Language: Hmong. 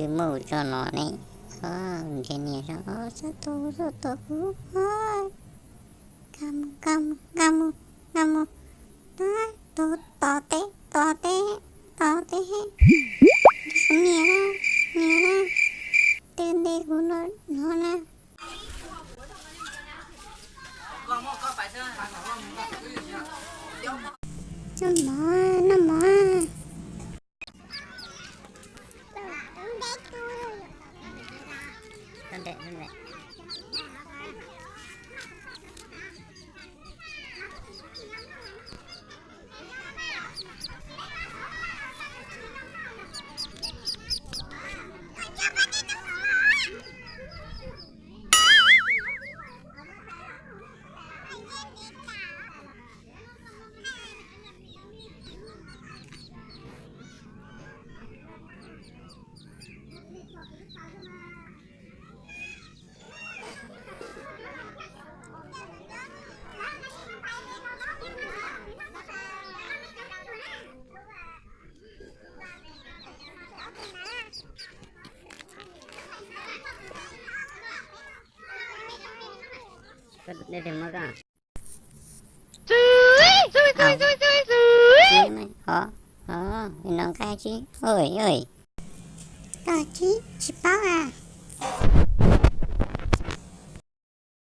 Twb muab kuv tso los ne. Nrhiav niam, txhob tua, txhob tua kuv. Nkag mus, nkag mus, nkag mus, nkag mus. Tos, tos teb, tos teb, tos teb. Niam na, niam na, twb ntes kuv no, no na. Noj mov, noj mov. Koj deb deg muab koj. Au. Tsis, o, o, no nqaij tsis, oj, oj. Koj tsis, tsis paub a.